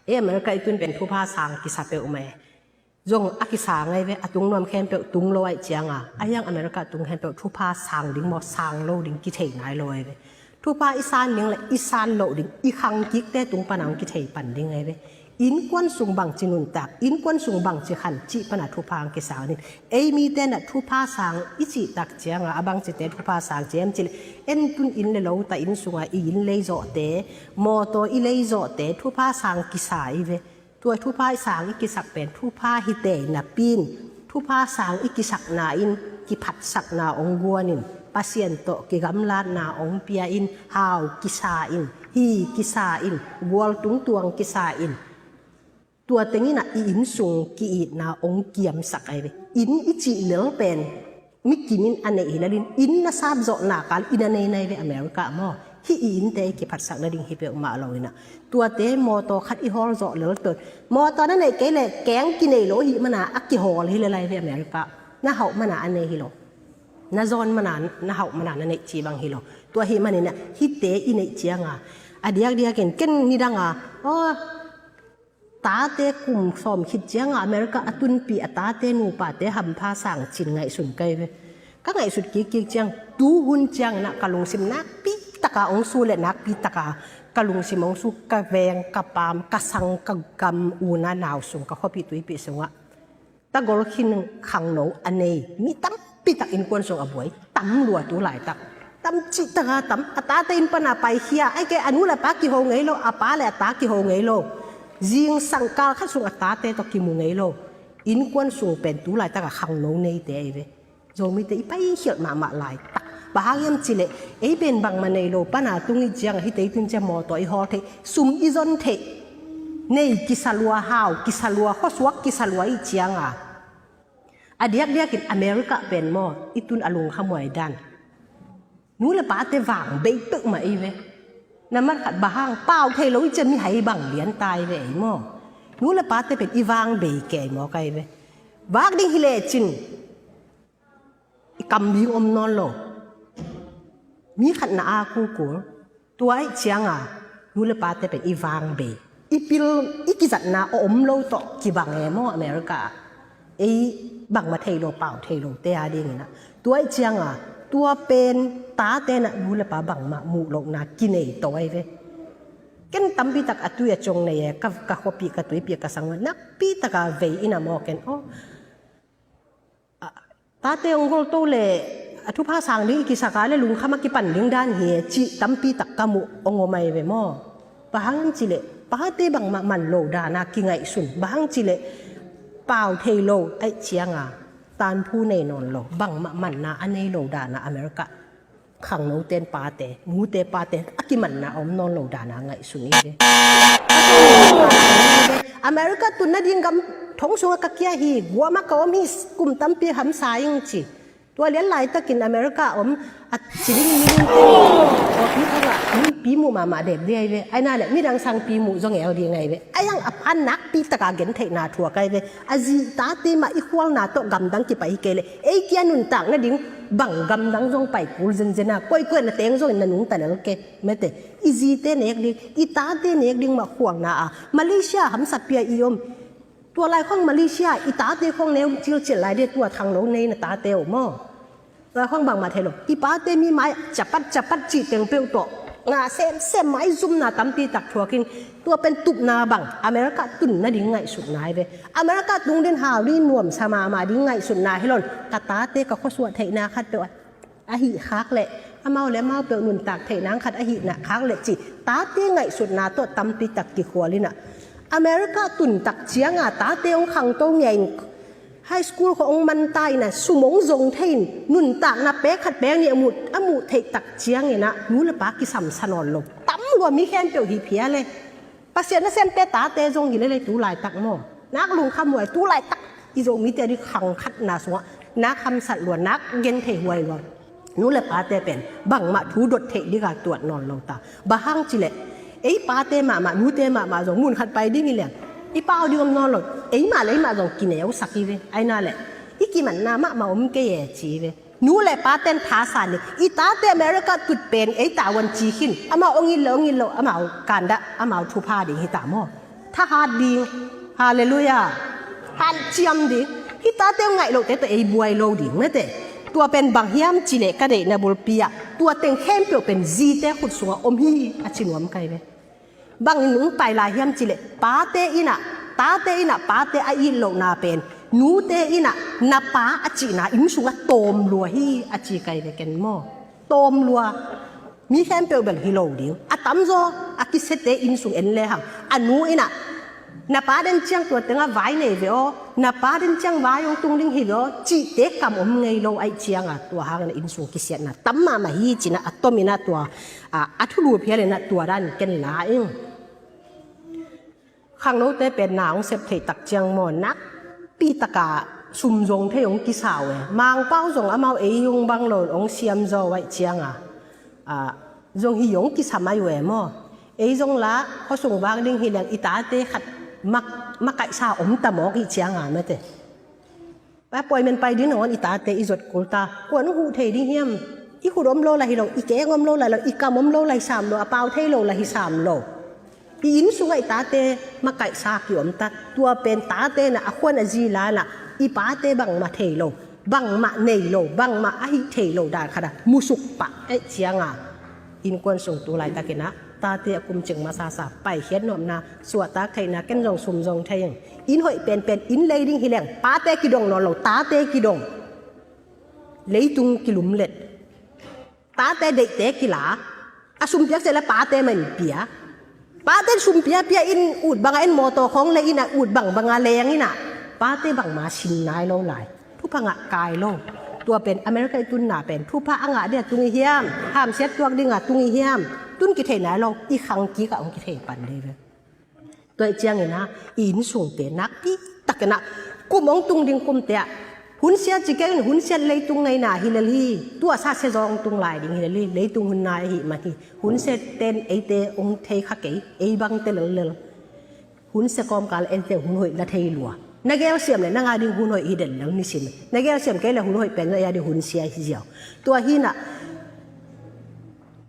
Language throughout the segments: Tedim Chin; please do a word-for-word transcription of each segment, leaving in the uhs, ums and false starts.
Ei America i tun pen thupha sang kisa peuhmah e. Zong a kisa ngei ve, a tung nuam khempeuh tung lo ahih cianga, a hiang America tung khempeuh thupha sang ding maw, sang lo ding kithei nai lo e ve. Thupha i san ding le i san loh ding, i khang kikte tung pana hong kithei pan ding e ve. Innkuan sung bangci nuntak, innkuan sung bangci khan cih pana thupha hong kisang in. Ei mite na thupha sang i cih tak cianga, a bangcite thupha sang ci em cih le, en tun inn le lo ta inn sunga i inn lei zawhte, mawtaw i lei zawhte, thupha sang kisa i ve. Tua thupha i sang i kisak pen thupha hi tei napi in, thupha sang i kisakna in kiphatsakna hong guan in, Pasian tawh kigamlatna hong pia in, hau kisa in, hi kisa in, gual tungtuang kisa in. Tua teng in ah i inn sung ki-itna hong kiamsak ai ve. Inn i cih lel pen mi kim in a neih hi lel in, inn na sap zawhna kal inn a nei nai ve America maw. Hih i innte i kiphatsak nading hi peuhmah lo in ah, tuate mawtaw khat i hawl zawh lel tawh, mawtaw na neih kei le keng kinei lo ahih mana a kihawl hi lel ai ve America. Na hauh mana a nei hi lo, na zawn mana, na hauh mana na neih ci bang hi lo. Tua ahih manin ah hihte i neih cianga, a diakdiakin ken nidanga, aw, tate kum sawm khit cianga America a tunpih a tate nupate hampha sang cin ngaihsun kai ve. Ka ngaihsut kikkik ciang, tuhun ciangin ah ka lungsim nakpi taka hong su le nakpi taka ka lungsim hong su, ka veng, ka paam, ka sang, ka gam, una, nau sung, ka khuapih tuipih sungah tagol khin khangno a nei mi tampitak innkuan sung a buai tam lua tu laitak. Tam cihtaka tam, a tate inn pana paikhia, ai kei a nu le pa kiho ngei lo, a pa le a ta kiho ngei lo, zingsang kal khat sung a tate tawh kimu ngei lo. Innkuan sung pen tu laitaka khangno neite ai ve. Zomite i paikhialh mahmah laitak. Bang hang hiam cih leh ei pen bangmah nei lo pana tung i cianga hihte i tun ciang mawtaw i hawl theih, sum i zon theih, nei kisa lua, hau kisa lua, khuasuak kisa lua i cianga, a diakdiakin America pen maw i tun a lungkhamhuai dan, nu le pate vang bei peuhmah i ve. Na mat khat bang hang pau thei lo i ciang mihai bang lian ta i ve ei maw. Nu le pate pen i vang bei kei maw kai ve. Vak ding hi lecin i kam ding om nawn lo. Mi khat na a kukul, tua ahih cianga nu le pate pen i vang bei, i pil, i kizatna a om lo tawh kibang e maw America ah. Ei bangmah thei lo, pau thei lote a dingin ah. Tua ahih cianga tua pen tate na nu le pa bangmah muh lohna kinei to ai ve. Ken tampitak a tui a ciang nei e, ka, ka khuapih, ka tuipih, ka sang nakpitaka vei in a maw ken aw. Tate hong golto le a thupha sang ding i kisaka le lungkham a kipan ding dan hi e cih tampitak ka muh hong om ai ve maw. Bang hang hiam cih leh pate bangmah man lo dana kingaihsun, bang hang cih leh pau thei lo ahih cianga tanphu nei nawn lo, bangmah manna a nei lo dana America khangnote in pate, nute pate a kimanna a om nawn lo dana ngaihsun i ve. America tun nading gam thong sungah ka kia hi, guam ah ka om hi, kum tampi hamsa ing ci. Tua lian laitakin America a om a ci ding mi ding te, tua pi thongah mipi muh mahmah dep ding ai ve. Ai na le midang sangpi muh zong el ding ai ve. Ai ang a pan nakpi taka gentheihna thuak ai ve. A zi tate mah i khualna tawh gamdang kipai hi kei leh ei kia nuntak nading bang gamdang zong pai kul zenzen a, koikoi na teng zongin na nungta lel kei. Mete, i zite nek ding, i tate nek ding mah khualna a, Malaysia hamsa pia i om. Tua lai khong Malaysia i tate khong neu cilcil lai dia tua thang lo nei na tate uh maw. Tua khong bangmah thei lo. I pate mi mai capat capat cih teng peuh tawh nga semsem maizumna tampi tak thuakin, tua pen tupna bang America tun nading ngaihsutna hi ve. America tung den hau ding nuamsa mahmah ding ngaihsutna hi lo in, ka tate ka khuasuah theihna khat peuh a, a hih khak leh amau le amau peuh nuntak theihna khat a hihna khak leh ci tate ngaihsutna tawh tampi tak kikhual in ah, America tun tak cianga tate hong khangto ngia in, high school khong hong man ta in ah sum hong zong thei in nuntakna pek khat pek nih a muh, a muh theih tak ciangin ah nu le pa kisamsa nawn lo tam lua mi khempeuh hi phia le. Pasian nasemte tate zong hi lele tu laitak maw. Nak lungkhamhuai tu laitak i Zomite a ding khang khatna sungah nak hamsat lua, nak genthei huai lua. Nu le pate pen bangmah thu dot theih dingah tuat nawn lo ta. Bang hang cih leh ei pate mahmah, nute mahmah zong mun khat pai ding hi leng i pau ding om nawn lo. Eimah le eimah zong kineusak hi ve. Ai na le i kimanna mahmah om kei e ci hi ve. Nu le paten thasan ding, i tate America tut pen ei tavuan ci khin, amau ong it lo, ong it lo, amau kandah, amau thupha ding hi ta maw. Thahat ding. Halleluiah. Hanciam ding. Hih tate ngaih lohte tawh ei buai lo ding mate. Tua pen bang hiam cih leh ka deihna bulpi ah tua teng khempeuh pen zite khut sungah om hi a ci nuam ka hi ve. Bang in hong pai lai hiam cih leh pate in ah, tate in ah pate a it lohna pen nute in ah na pa a cihna inn sungah tawm lua hi a ci ka hi ve ken maw. Tawm lua. Mi khempeuh bel hi lo ding. A tamzaw a kisiate inn sung en lehang a nu in ah na pa den ciang tua tengah vai nei ve aw, na pa den ciang vai hong tung ding hi ve aw cihte kam om ngei lo ahih ciangah tua hangin ah inn sung kisiatna tam mahmah hi ci-in ah a tomin ah tua, a, a thulu phial in ah tua dan ken la ing. Khangnote pen na hong sep theih tak ciang maw nakpi taka sum zong thei hong kisa uh e. Mangpau zong amau ei hong bang lo hong siam zaw uh ahih ciangah, a, zong hi hong kisa mai uh e maw. Ei zong la khuasung vak ding hi leng i tate khat mak, makaihsa om ta mawk ahih ciangah mate. Appointment pai ding nangawn i tate i zot kul ta. Kuan hong huh thei ding hiam? I khut om lo lai hi lo, i keng om lo lai lo, i kam om lo lai sam lo, a pau thei lo lai hi sam lo. I inn sungah i tate makaihsa ki om ta. Tua pen tate in ah a khuan a zi la in ah i pate bangmah thei lo, bangmah nei lo, bangmah a hih thei lo dan khat ah musuk pah ahih ciangah innkuan sung tu laitakin ah tate a kumcing masasa paikhiat nuamna suahtak theihna ken zong sum zong thei ing. Inn hoih penpen inn lei ding hi leng pate kidong nawn lo, tate kidong. Leitung kilumlet. Tate deihte kila. A sum piak ciang le pate mah in pia. Pate sum piapia in ut banga in mawtaw khawng lei in ah ut bangbanga leng in ah pate bangmah sin nai lo lai. Thupha ngah kai lo. Tua pen America i tunna pen thupha a ngah ding a tung i hiam, hamsiat tuak ding a tung i hiam, tun kithei nai lo, i khang kik ah hong kithei pan ding ve. Tua ahih ciangin ah i inn sungte nakpi takin ah kum hong tung ding kumte ah hunsia ci kei un, hunsia leitung ngaihna hi lel hi. Tua sa sia zong tung lai ding hi lel hi. Leitung hun nai ahih man hi. Hunsiate in eite hong thei kha kei, ei bangte lellel. Hunsia kawmkal eite hun hoih la thei lua. Na gelsiam le nang a ding hun hoih hi den lel nisim. Na gelsiam kei le hun hoih pen zong ei a ding hunsia hi ziau. Tua hi in ah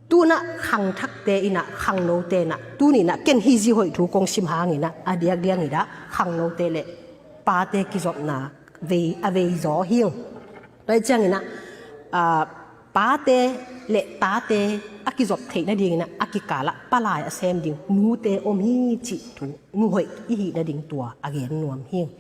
tu-in ah khangthakte in ah khangnote in ah tuni in ah ken hih zi hoih thu kong sim hangin ah a diakdiak in ah khangnote le pate kizopna vei, a vei zaw hi ing. Tua ahih ciangin ah, a, pate le tate a kizop theih nadingin ah a kikal ah palai a sem ding nute om hi cih thu, nu hoih i hih nading tua a gen nuam hi ing.